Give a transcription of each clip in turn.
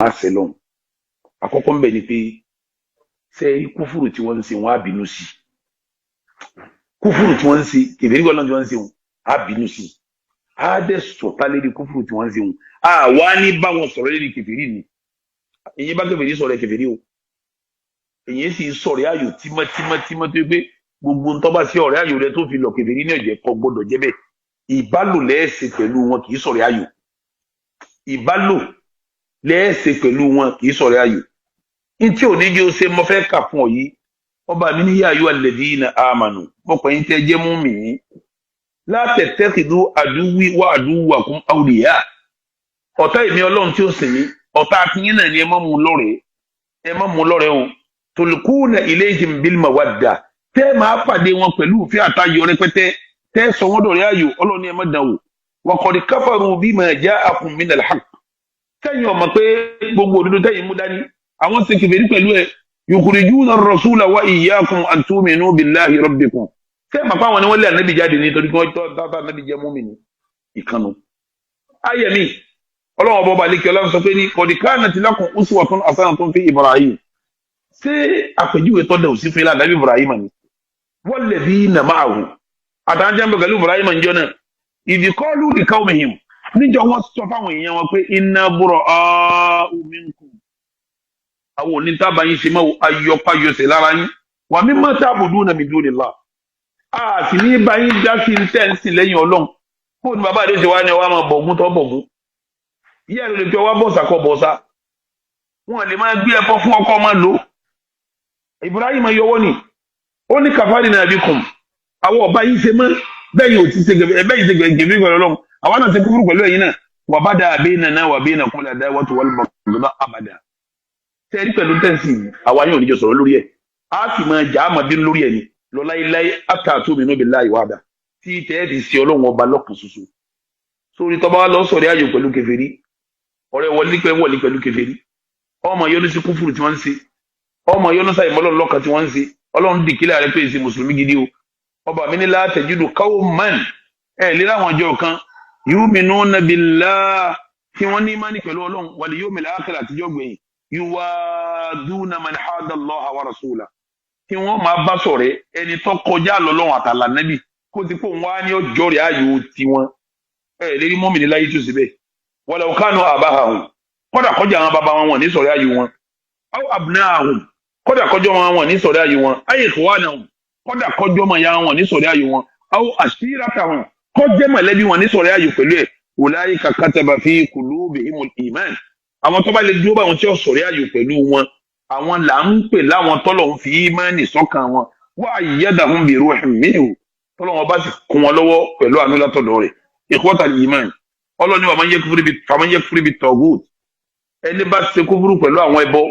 Á ṣe lọ́hùn. Àkọ́kọ́ ń bẹ̀ ni pé ṣé kúfùrù tí wọ́n ń ṣe, wọ́n á bínú sí kúfùrù tí wọ́n ń ṣe, kèfèrí gbọ́dọ̀ tí wọ́n ń ṣe, wọ́n á bínú sí, á dẹ̀ sọ̀tá lérí kúfùrù tí wọ́n ń ṣe. Wọn á wá ní bá wọn sọ̀rọ̀ lérí kèfèrí ni. Èyí bá kèfèrí sọ̀rọ̀ kèfèrí o, èyí sì sọ̀rọ̀ ayò tímọ́tímọ́ tímọ́ tó yẹ pé gbogbo ntọ́ bá sí ọ̀rẹ́ ayò rẹ tó fi lọ kèfèrí ní ọ̀jẹ̀ kò gbọ́dọ̀ jẹ́ bẹ́ẹ̀. Ìbálò lẹ́ẹ̀sẹ̀ pẹ̀lú wọn, kì í sọ̀rọ̀ ayò. Ìbálò lẹ́ẹ̀sẹ̀ pẹ̀lú wọn, kì í sọ̀rọ̀ ayò. Ntí ò ní jẹ́ ó ṣe mo fẹ́ kà fún ọ yìí. Ọba mi ní يا أيها الذين آمنوا, mo pè yín tẹ́ jẹ́ mú mi, لا تتخذوا عدوي وعدوكم أولياء. Ọ̀tá èmi Ọlọ́run tí ó sìn mí, ọ̀tá akínyìn náà ni. Ẹ má mú lọ́rẹ̀ẹ́, ẹ má mú lọ́rẹ̀ẹ́ o. تلقون إليهم بالمودة, tẹ́ máa pàdé wọn pẹ̀lú òfin àtayọ rẹpẹtẹ, tẹ́ sọ wọ́n dọ̀rẹ́ ayò. Ọlọ́run ní ẹ má dàn wò. وقد كفروا بما جاءكم من الحق. Tẹ́yìn ọmọ pé gbogbo òdodo tẹ́yìn mú dání, àwọn ṣe kèfèrí pẹ̀lú ẹ̀. يخرجون الرسول وإياكم أن تؤمنوا بالله ربكم. Tẹ́ màpá àwọn ni wọ́n lé ànábì jáde nítorí kí wọ́n tọ́ dábàá ànábì jẹ́ múmi-ní ìkànnù. Ayẹ̀mí Ọlọ́wọ́n bọ́ba alẹ́ kí Ọlọ́run sọ pé ní قد كانت لكم أسوة حسنة في إبراهيم. Ṣé àpèjúwe tọ́ da òsì fún ilé ànábì Ibrahim ni? والذين معه, àtàwọn jẹ́ ń bẹ̀ pẹ̀lú Ibrahim njọ́ náà. إذ قالوا لقومهم, níjọ́ wọ́n sọ fáwọn èèyàn wọn pé إنا براء منكم, àwọn onítàbà yín ṣe mọ́ ayọ̀páyọsẹ̀ lára yín, ومما تعبدون من دون الله, a sì ní bá yín dá sí tẹ́ ń sìn lẹ́yìn Ọlọ́run. Kó ní bàbá àdéhùn wa ni ọwọ́ máa bọ̀gún tó bọ̀gún, ìyá rẹ̀ lè fi ọwọ́ bọ̀sà kọ bọ̀sà, wọn lè máa gbé ẹbọ fún ọkọ máa lò. Ibrahim yọwọ́ ni ó ní كفرنا بكم, àwọn ọba yín ṣe mọ́ bẹ́ẹ̀ yóò ti ṣe gẹ̀gẹ̀ bẹ́ẹ̀ yìí ṣe gẹ̀gẹ̀ pẹ̀lú Ọlọ́run, àwa náà ṣe kúfúrú pẹ̀lú ẹ̀yin náà. وبدا بيننا وبينكم العداوة والبغضاء أبدا. Tẹ́rí pẹ̀lú tẹ́ǹsì, àwa yóò níjọ sọ̀rọ̀ lórí ẹ̀, á sì máa jà á máa bínú lórí ẹ̀ ni lọ láíláí حتى تؤمنوا بالله وحده, tí tẹ́ẹ̀ fi ṣe Ọlọ́run Ọba lọ́kàn ṣoṣo. Sórí tọ́ba wa lọ sọ̀rọ̀ ayò pẹ̀lú kèfèrí, ọ̀rẹ́ wọlé pẹ́ wọlé pẹ̀lú kèfèrí, ọmọ yọnu sí kúfùrù tí wọ́n ń ṣe, ọmọ yọnu sáyẹn mọ́lọ́run lọ́kàn tí wọ́n ń ṣe. Ọlọ́run dìkílẹ̀ rẹ pé èsì mùsùlùmí gidi o. Ọba mi ní لا تجد قوما, ẹ̀ lé láwọn ọjọ́ kan, يؤمنون بالله, tí wọ́n ní ìmánì pẹ̀lú Ọlọ́run, واليوم الآخر, àtijọ́ gbẹ̀yìn, يوادون من حاد الله ورسوله, tí wọ́n máa bá sọ̀rẹ́ ẹni tó kọjá lọ́lọ́run àtàlà nẹ́bì, kó ti kó wọn á ní ọjọ́ rẹ̀ ayò tiwọn. Ẹ lérí mọ́mìnì láyé tó síbẹ̀. ولو كانوا آباءهم, kọ́dà kọjá àwọn bàbá wọn, wọn ní sọ̀rẹ́ ayò wọn, أو أبناءهم, kọ́dà kọjọ́ wọn, wọn ní sọ̀rẹ́ ayò wọn, أو إخوانهم, kọ́dà kọjọ́ mọ̀ ya wọn ní sọ̀rẹ́ ayò wọn, أو عشيرتهم, kọjẹ́ mọ̀lẹ́bí wọn ní sọ̀rẹ́ ayò pẹ̀lú ẹ̀. أولئك كتب في قلوبهم الإيمان. Àwọn tó bá lè dúró báwọn tí ó sọ̀rẹ́ ayò pẹ̀lú wọn, àwọn là ń pè láwọn tọ́lọ̀ ń fi ìmánì sọ́kàn wọn. وأيدهم بروح منه, tọ́lọ̀ wọn bá sì kún wọn lọ́wọ́ pẹ̀lú àánú látọ̀dọ̀ rẹ̀. إخوة الإيمان, Ọlọ́ni ومن يكفر فمن يكفر بالطاغوت, ẹni bá ṣe kúfúrú pẹ̀lú àwọn ẹbọ,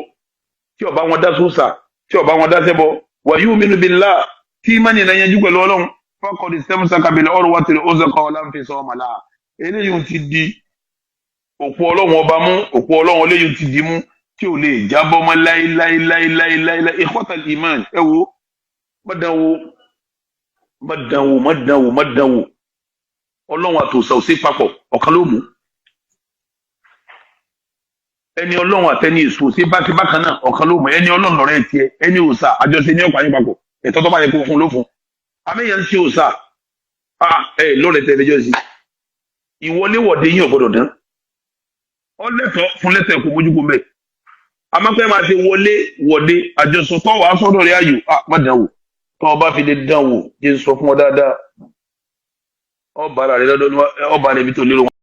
tí ó bá wọn dá sóòsà, tí ó bá wọn dá sẹ́bọ, ويؤمن بالله, tí ìmánì náà yanjú pẹ̀lú Ọlọ́run, فقد استمسك بالعروة الوثقى لا انفصام لها. Eléyìí ti di òpó Ọlọ́run Ọba mú, òpó Ọlọ́run eléyìí ti di mú tí ò lè jábọ́ mọ́ láíláíláíláíláí. إخوة الإيمان, ẹ wo, má dán wò, má dán wò, má dán wò, má dán wò. Ọlọ́run àtòsà ò sí papọ̀, ọ̀kan ló mú. Ẹni Ọlọ́run àtẹni èso sí bákí bákan náà, ọ̀kan ló mú. Ẹni Ọlọ́run lọ́rẹ́ tiẹ̀, ẹni òòsà àjọṣe ní ọ̀pá yín papọ̀. Ẹ̀tọ́ tó bá yẹ kó fún ló fún. Àmẹ́yẹ ń ṣe òòsà ẹ lọ́rẹ̀ tẹ́ ẹlẹ́jọ́ sí ìwọléwọ̀de yín ò gbọ́dọ̀ dán. Ọlẹ́tọ̀ fún lẹ́tọ̀ ẹ̀kọ́ mójúkó mbẹ́. Amápẹ́ máa ṣe wọlé wọ̀de àjọsọ tó wàá sọ́dọ̀ rẹ̀ ayò, má dán wò. Tó o bá fi lè dán wò, jẹ́ n sọ fún ọ dáadáa, ọba rẹ lọ́dọ̀, ọba rẹ ibi tó lérò.